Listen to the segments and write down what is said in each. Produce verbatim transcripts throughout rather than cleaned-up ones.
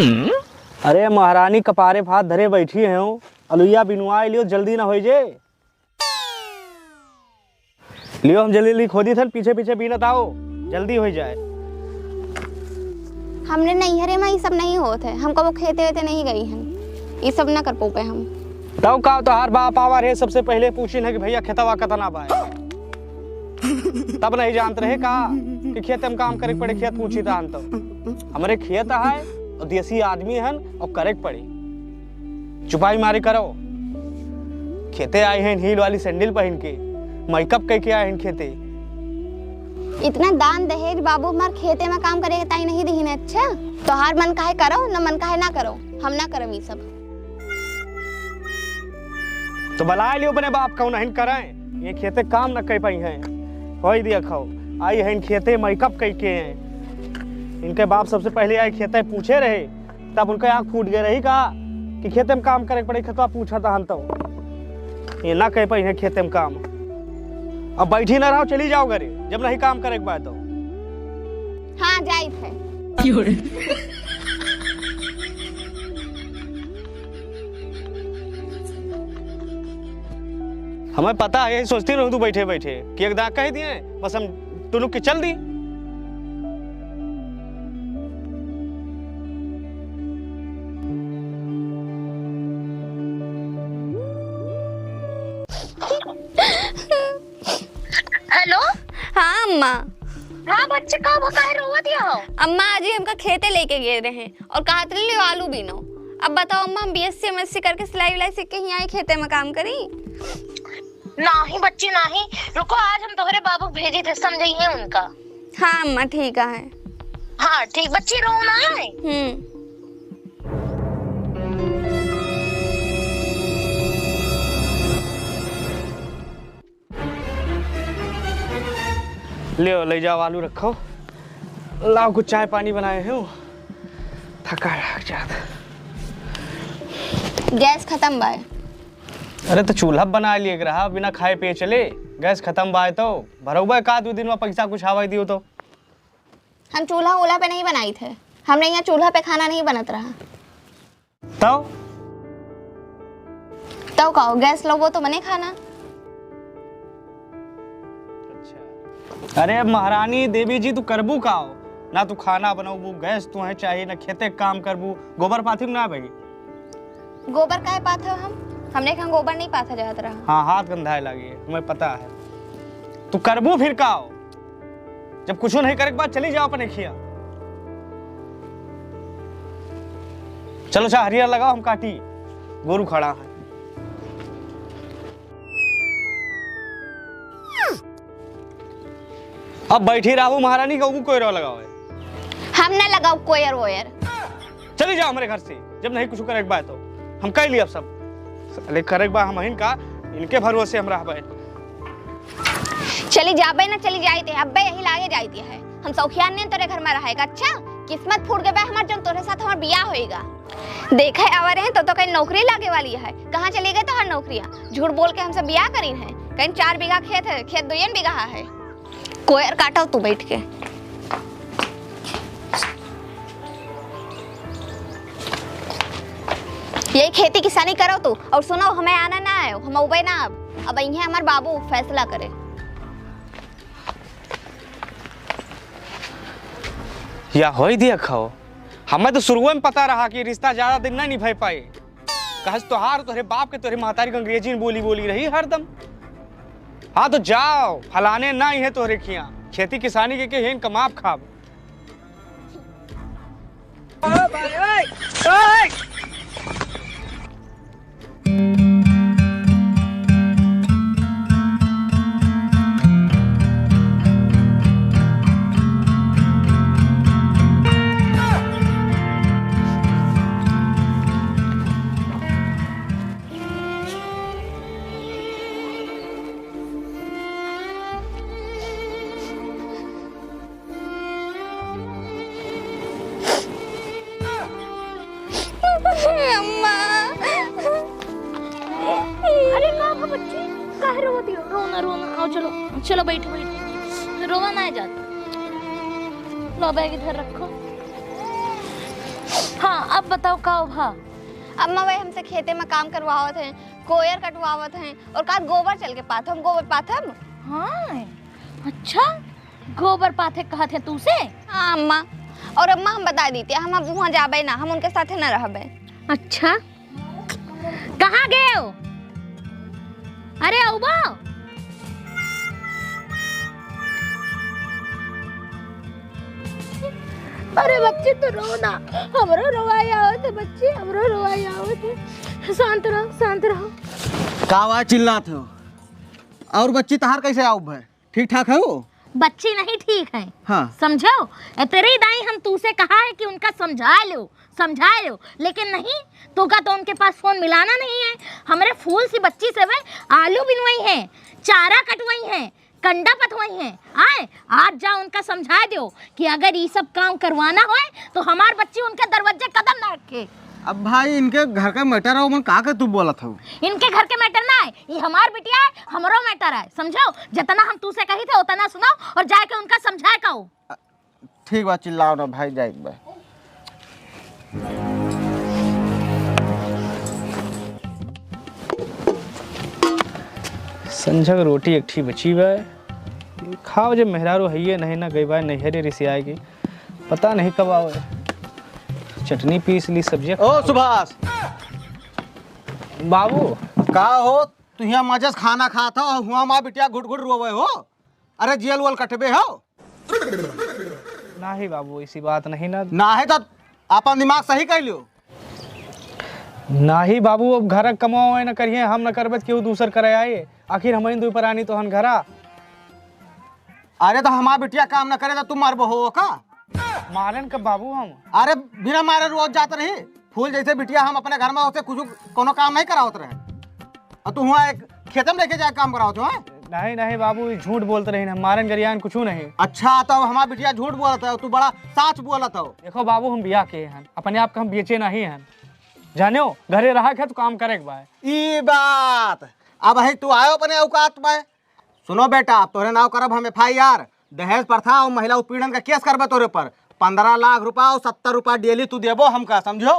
अरे महारानी, कपारे भात धरे बैठी हैं, अलुइया बिनवाए लियो, जल्दी ना होई जे। लियो, हम जल्दी जल्दी खोदी थन, पीछे पीछे बीनत आओ, जल्दी होई जाए। हमरे नैहरे में ई सब नहीं होत है, हम कबो खेते वेते नहीं गई हन, ई सब ना कर पोपे हम। तब का तोहार बाप आवा रहे, सबसे पहले पूछिन है कि भैया खेतवा कतना बा? तब नहीं जानत रहे का कि खेते में काम करे के पड़े, खेत पूछी तहन तो। हमरे खेत है और देसी आदमी हन और करे के पड़ी। चुपाई मारी करो। खेते आए हैं heel वाली सैंडल पहन के, मेकअप करके आए हैं खेते। इतना दान दहेज बाबू हमार खेते में काम करे के ताई नहीं दिहिन। अच्छा, तोहार मन काहे करो, न मन काहे ना करो, हम ना करब ई सब। तो बलाए लियो अपने बाप का, उन्हें करें, ये खेते काम न कर पाई हैं। होई दिया खाओ, आई हैं खेते मेकअप करके हैं। इनके बाप सबसे पहले आए खेते पूछे रहे, तब उनका आँख फूट गए रही का कि खेते में काम करे के पड़े, खेतवा पूछा था हम तो। ये ना कह पाई है खेते में काम। अब बैठी ना रहो, चली जाओ घरे, जब नहीं काम करे के बाद तो। हाँ, जाइत है। हमें पता है, यही सोचती रहूं तू बैठे बैठे कि एक दाग कह दिए, बस हम टुनुक के चल दी। हेलो। हाँ अम्मा। हाँ बच्चे, का वो काहे रोवत हो? अम्मा, आज ही हमका खेते लेके गए रहे और कहत रहे, "लियो आलू बीनो।" अब बताओ अम्मा, हम बीएससी एमएससी करके सिलाई उलाई सीख के ही आई खेते में काम करी? नाही बच्ची नाही, रुको, आज हम तोहरे बाबू के भेजी थे, समझाइए उनका। हाँ अम्मा, ठीक है। हाँ ठीक बच्ची, रो ना है। हम्म। ले, ले जाओ, आलू रखो। लाओ, कुछ चाय पानी बनाए हो, थका रह जात। गैस खत्म बाय। अरे, तो चूल्हा बना लिए रहा, बिना खाए पिए चले। गैस खत्म बाय तो भरौबा का दो दिन में पैसा कुछ आवा दियो तो। हम चूल्हा वूल्हा पे नहीं बनाई थे, हमरे यहाँ चूल्हा पे खाना नहीं बनत रहा। तब? तब का हो, गैस लगो तो बने खाना। अच्छा। अरे महारानी देवी जी, तू करबू का हो? ना तू खाना बनौबू, गैस तू है चाहिए, ना खेते के काम करबू, गोबर पाथी में ना भाई। गोबर काहे पाथे हो हम? हमरे कहाँ गोबर नहीं पाथा जात रहा। हाँ, हाथ गंधाए लागी, हमें पता है। तू करबू फिर का हो? जब कुछ नहीं करे के बाद चली जाओ अपने खिया। चलो, अच्छा, हरियर लगाओ, हम काटी, गोरू खड़ा है। अब बैठी रहू महारानी, कहू कोयर लगाओ है। हम ना लगाओ कोयर वोयर। चली जाओ हमरे घर से, जब नहीं कुछ करे के बा तो। हम कह लिया अब सब। साले करे के बा हम हिन का, इनके भरोसे हम रहबे। चली जाबे ना चली जाइत है, अब्बे यही लागे जाइत है। हम सौखियान ने तोरे घर में रहे का, अच्छा? किस्मत फूट गए बा हमार, जौन तोरे साथ हमार बियाह होएगा। देखे आवा रहे तो, तो कहीं नौकरी लागे वाली है, कहाँ चली गई तोहार नौकरियाँ? झूठ बोल के हमसे बियाह करीन है, कहीं चार बीघा खेत है, खेत दुइयन बीघा है। कोयर काटो तू बैठ के। यही खेती किसानी करो तू, और सुनो, हमें आना ना आयो, हम उबे ना अब, अब इहे हमार बाबू फैसला करे। या होई दिया खाओ, हमें तो शुरुए में पता रहा कि रिश्ता ज्यादा दिन ना निभाई पाए। कहस तोहार, तोहरे बाप के, तोहरे महतारी के अंग्रेजी में बोली बोली रही हरदम। हाँ तो जाओ, फलाने ना ही है तोहरे खिया, खेती किसानी के, के हेन कमाब खाब। अम्मा। अरे का बा बच्ची, काहे रोवत हो? रो ना, रो ना, आओ चलो, चलो बैठो, बैठो, रोवा ना जात। लो बैग इधर रखो। हाँ, अब बताओ का भा? अम्मा वही हमसे खेते में काम करवावत हैं, कोयर कटवावत हैं और का गोबर चल के पाथम, गोबर पाथम। हाँ, अच्छा, गोबर पाथे कहत है तू से? हाँ अम्मा, और अम्मा हम बता देते, हम अब वहाँ जाबे ना, हम उनके साथे ना रहबे। अच्छा, कहाँ गए हो? अरे अउबो। अरे बच्ची, तू रो ना, हमरो रोवाई आवत है बच्ची, हमरो रोवाई आवत है। शांत रहो, शांत रहो। का आवाज चिल्लात हो? और बच्ची तहार कैसे आउब है? ठीक ठाक है वो? बच्ची नहीं ठीक है। हाँ। समझो, ए तेरी दाई हम तू से कहा है कि उनका समझा लो, समझा लो, लेकिन नहीं, तू का तो उनके पास फोन मिलाना नहीं है। हमरे फूल सी बच्ची से वे आलू बिनवाई है, चारा कटवाई है, कंडा पथवाई है। आए, आज जा उनका समझा दो कि अगर ई सब काम करवाना होए तो हमार बच्ची उनके दरवाजे कदम ना रखे। अब भाई इनके घर का मैटर है, मन का के तू बोलत हो? इनके घर के मैटर ना है, ये हमार बिटिया है, हमरो मैटर है, समझो। जितना हम तू से कही थे उतना सुनो और जाके उनका समझाए कहो। ठीक बा, चिल्लाओ ना भाई, जाए के बा। संझक रोटी एक ठी बची बा, खाओ जे मेहरारू हइये नहीं ना गई बा नैहरे रिसियाए के, पता नहीं कब आवे। चटनी पीस ली, सब्जियां ओ सुभाष, बाबू। का हो, तू हियां मजे से खाना खात हो, हुआं माँ बिटिया घुट घुट रोवे हो? अरे जियल उयल कटबे हो? नाही बाबू, ऐसी बात नहीं ना। नाही तो अपन दिमाग सही कर लियो। नाही बाबू, अब घर कमाओ न करिए, हम न करबे तो केहू दूसर करे आए। आखिर हम दो परानी तो हन घरा। अरे तो हमार बिटिया काम न करे तो तू मरबो हो का? मारन कब बाबू हम? अरे बिना मारे रोज जात रही। फूल जैसे बिटिया हम अपने घर में उसे कुछ कोनो काम नहीं करावत रहे। और तू हुआं एक खेते में लेके जाए काम करावत हो, हैं? नहीं, नहीं बाबू, ई झूठ बोलत रही ना, मारन गरियान कुछ नहीं। अच्छा, तो अब हमार बिटिया झूठ बोलत है, तू बड़ा साच बोलत हो। देखो बाबू, हम बियाह के हन, अपने आप का हम बेचे नहीं हन, जाने हो, घरे रहा के तो काम करे के बा। ई बात, अब है तू आयो अपने औकात में। सुनो बेटा, अब तोहरे नाव करब हम एफ आई आर, दहेज प्रथा और महिला उत्पीड़न का केस करबे तोहरे पर। पन्द्रह लाख रुपया और सत्तर रुपया डेली तू देबो हमका, समझो?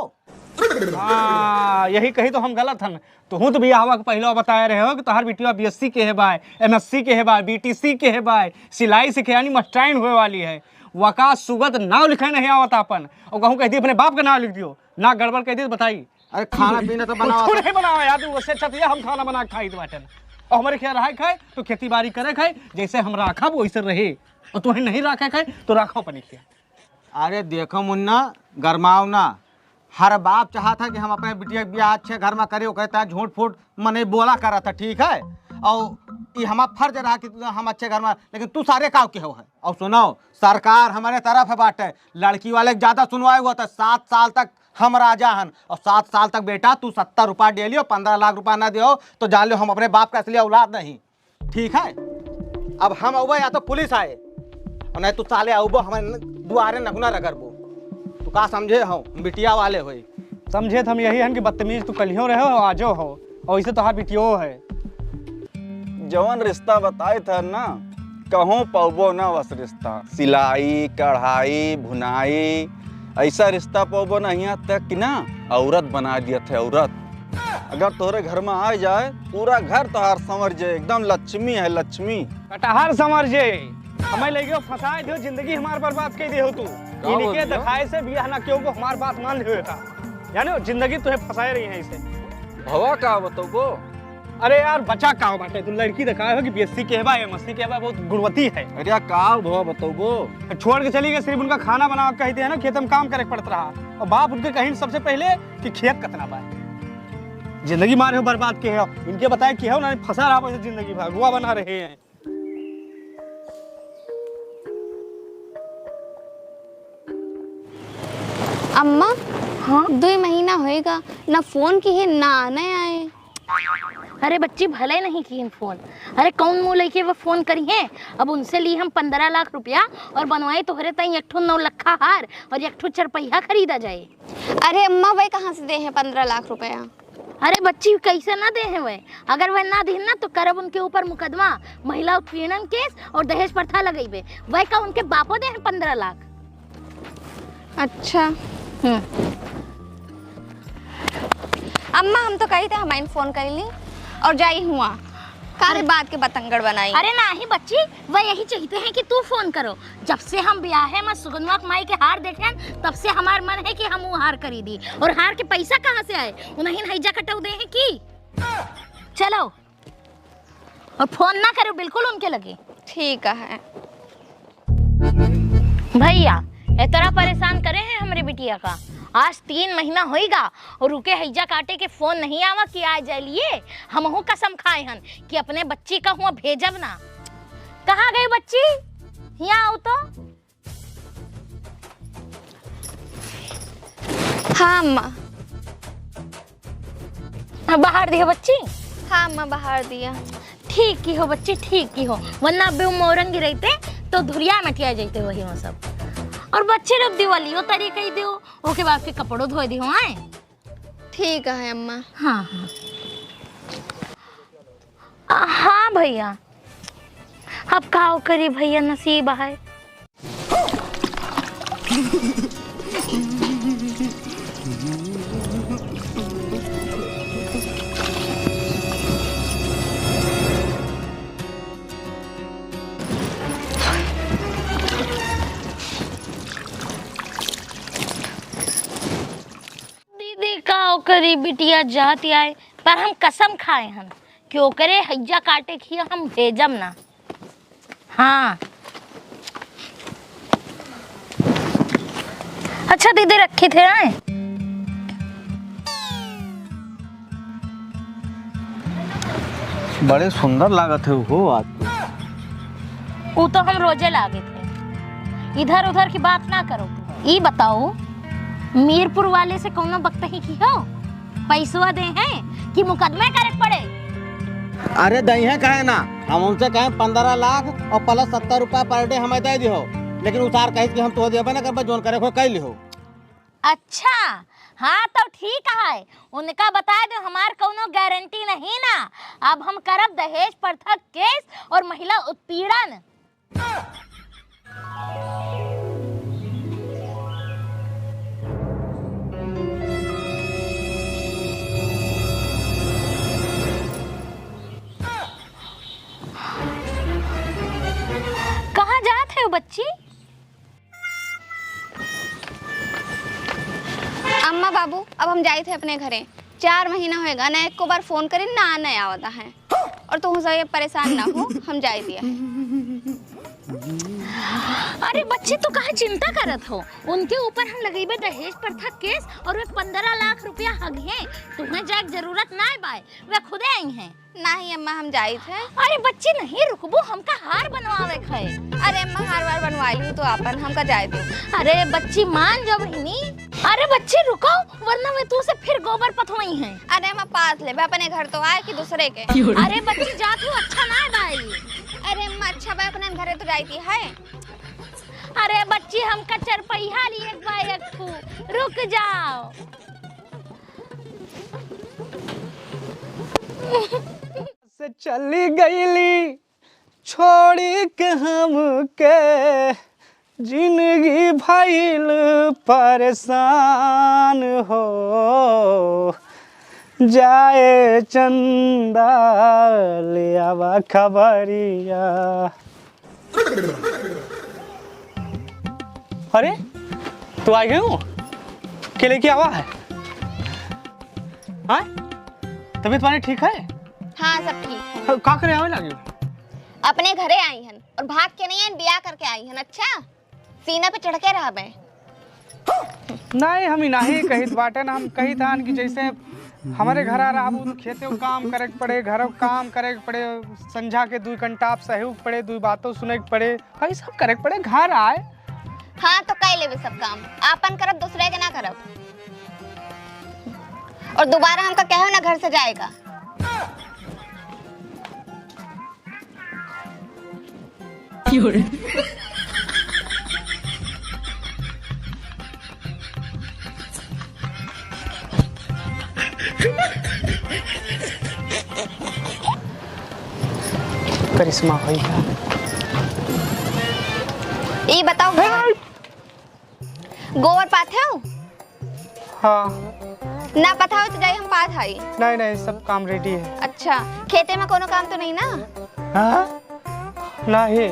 हाँ, यही कही तो हम गलत हन। तुहू तो बियाहवा के पहिले बताए रहे हो कि तोहार बिटिया बी एस सी के है बाय, एम एस सी के है बाय, बी टी सी के है बाय, सिलाई सीखे यानी मास्टराइन होए वाली है। वका सुगत नाव लिखे नहीं आवत आपन, और कहूँ कह दी अपने बाप का नाव लिख दियो, ना गड़बड़ कह दी तो बताई। अरे खाना पीना तो बनावा कुछ था। नहीं बनावा यार, तू उससे अच्छा तो ये हम खाना बना के खाई तो बाटन। और हमारे खिया रहा खाए तो खेती बाड़ी करे खाए, जैसे हम राखब वैसे रहे, और तुम्हें नहीं रखा खाए तो राखो अपने खिया। अरे देखो मुन्ना, गरमाओ ना, हर बाप चाहत है कि हम अपने बिटिया के बियाह अच्छे घर में करी, ओकरे तरह झूठ फूट मने बोला करत है, ठीक है? और ये हमार फर्ज रहा कि हम अच्छे घर में, लेकिन तू सारे काव के हो है। और सुनो, सरकार हमारे तरफ है बाटे, लड़की वाले के ज्यादा सुनवाए हुआ था, सात साल तक हम राजा हन, और सात साल तक बेटा तू सत्तर रुपया डेली और पन्द्रह लाख रुपया ना दियो तो जान लो हम अपने बाप का असली औलाद नहीं, ठीक है? अब हम अउबे या तो पुलिस आए, और नहीं तू साले अउबो हमारे न-, दुआरे नगुना रगड़बो। तू का समझे हो, बिटिया वाले होई। समझे तो हम यही हन कि बदतमीज तू कलियो रहे हो, आजो हो, और इसे तोहार बिटियो है। जवन रिश्ता बताए था ना, कहूँ पौबो ना वस रिश्ता। सिलाई, कढ़ाई, भुनाई, ऐसा रिश्ता पौबो ना यहाँ तक कि ना औरत बना दिया थे औरत। अगर तोहरे घर में आ जाए, पूरा घर तोहार संवर जाए, एकदम लक्ष्मी है लक्ष्मी। कटहर संवर जे, हमें ले गयो फंसाए दियो, जिंदगी हमार बर्बाद कर दियो तू। का बोल इनके दियो? दिखाए से बियाह ना क्यों को हमार बात मान लियो का, जाने हो, जिंदगी तुहे फंसाए रही है इसे। भवा का बतौबो? अरे यार, बचा का बाटे? तू लड़की दिखाए हो कि बी एस सी के बा, एम एस सी के बा, बहुत गुणवती है। अरे यार, का भवा बतौबो? छोड़ के चली गई, सिर्फ उनका खाना बना के कहते हैं ना, खेत में काम करे के पड़त रहा। और बाप उनके कहीं सबसे पहले कि खेत कतना बा। जिंदगी मारे हो बर्बाद के हो, इनके बताए कि हो ना, फंसा रहा वैसे जिंदगी भर, अगुआ बना रहे हैं। अम्मा, हाँ? दुई महीना होएगा, ना फोन किहे, ना आने आए। अरे बच्ची, भले नहीं किहिन फोन। अरे कौन मुँह लेके वो फोन करिहें? अब उनसे ली हम पन्द्रह लाख रुपया और बनवाए तोहरे ताई एक ठो नौ लखा हार और एक ठो चरपहिया खरीदा जाए। अरे अम्मा, वह कहाँ से देहें पन्द्रह लाख रुपया? अरे बच्ची, कैसे ना देहें वह? अगर वह ना देहें ना तो करब उनके ऊपर मुकदमा, महिला उत्पीड़न केस और दहेज प्रथा लगइबे। वह का उनके बापो देहें पन्द्रह लाख? अच्छा। हम्म। अम्मा, हम तो कही थे हमाइन फोन कर ली और जाई हुआ। काहे अरे बात के बतंगड़ बनाई? अरे नाही बच्ची, वह यही चाहते हैं कि तू फोन करो। जब से हम ब्याहे मा सुगनवा के माई के हार देखे हैं, तब से हमार मन है कि हम वो हार खरीदी। और हार के पैसा कहाँ से आए? उन्हीं हैजा कटऊ दे हैं कि? चलो, और फोन ना करो बिल्कुल उनके लगे। ठीक है। भैया, इतना परेशान करे हैं हमरे बिटिया का। आज तीन महीना होइगा और उके हैजा काटे के फोन नहीं आवा कि आ जाए लिए। हमहू कसम खाए हन कि अपने बच्ची का हुआ भेजब ना। कहाँ गई बच्ची? यहाँ आओ तो। हाँ अम्मा। हाँ, बहार दियो बच्ची। हाँ अम्मा, बहार दिया। ठीक की हो बच्ची, ठीक की हो, वरना अब वो मोरंगी रहते तो धुरिया मटिया जाते वही में सब। और बच्ची लोग दिवालियो तरी कही दियो, ओके बाद फिर कपड़ों धोए दियो आए। ठीक है अम्मा। हाँ, हाँ। आ, हाँ भैया, अब का करी भैया, नसीब है। दीदी, का ओकरी बिटिया जात आए, पर हम कसम खाए हन कि ओकरे हैजा काटे खिया हम भेजम ना। हाँ। अच्छा दीदी, रखी थे आए। बड़े सुंदर लागत है हो आज। ऊ तो हम रोजे लागे थे, इधर उधर की बात ना करो। ई बताओ, मीरपुर वाले से कौनो बकतही की हो? पैसवा दे हैं कि मुकदमे करे पड़े? अरे दइहे काहे ना, हम उनसे कहें पन्द्रह लाख और plus सत्तर रुपया per day हमें दे दिहो, लेकिन उधार कहिस कि हम तो देबे ना करबे, जोन करे को कह लिहो। अच्छा, हाँ तो ठीक है, उनका बता दो हमार कौनो गारंटी नहीं ना। अब हम करब दहेज प्रथा केस और महिला उत्पीड़न। कहाँ जात है वो बच्ची? अम्मा बाबू, अब हम जाइत है अपने घरे। चार महीना होएगा ना, एको बार फोन करी ना, ना आवता है। और तुम सब ये परेशान ना हो, हम जाइत है। अरे बच्ची, तू काहे चिंता करत हो? उनके ऊपर हम लगइबे दहेज प्रथा केस और वे पन्द्रह लाख रुपया हगिहे। तुम्हें जाए के जरूरत ना बाय, वे खुदे आई हैं। नहीं अम्मा, हम जाइत है। अरे बच्ची, नहीं रुकबू, हमका हार बनवावे के है। अरे अम्मा, हार वार बनवा लू तो आपन, हमका जाए दो। अरे बच्ची, मान जाओ बहिनी। अरे बच्ची, रुको, वरना वे तू से फिर गोबर पथवाई हैं। अरे अम्मा, पास ले, मैं अपने घर तो आए कि दूसरे के। अरे बच्ची, जा तू, अच्छा ना है भाई। अरे अम्मा, अच्छा बा, अपने घरे तो जाइती है। अरे बच्ची, हमका चरपैहा लिए एक बार एक ठू, रुक जाओ। से चली गईली छोड़ी के हमके, जिंदगी भइल परेशान हो। जाए चंदा, ले आवा खबरिया। अरे, तू आ गई हो? के लेके आवा है? हाँ? तबीयत पानी ठीक है? हाँ, सब ठीक है। का करे आवे लागी? अपने घरे आई हन और भाग के नहीं आइन, बियाह करके आई हन। अच्छा, सीना पे चढ़ के रहबे। नहीं, हम इनाही कहित बाटे ना, हम कहित हन कि जैसे हमरे घरा रहबू तो खेते काम करे के पड़े, घरो काम करे के पड़े, संझा के दुई कंटाप सहे के पड़े, दुई बातों सुने के पड़े, हई सब करे के पड़े, घर आए। हाँ, तो कई लेबे सब काम, आपन करब, दूसरे के ना करब। और दोबारा हमका कहो ना घर से जाएगा। करिश्मा भैया। ई बताओ, गोबर पाथे हो? हाँ। ना पता हो तो जाई, हम पात हई। नहीं, नहीं, सब काम ready है। अच्छा, खेते में कोनो काम तो नहीं ना? हाँ? नहीं।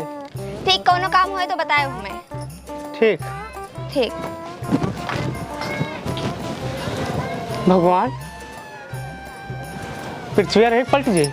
ठीक, कोनो काम होए तो बताए हमें। ठीक। ठीक। भगवान, पृथ्वी रही पलट जाई।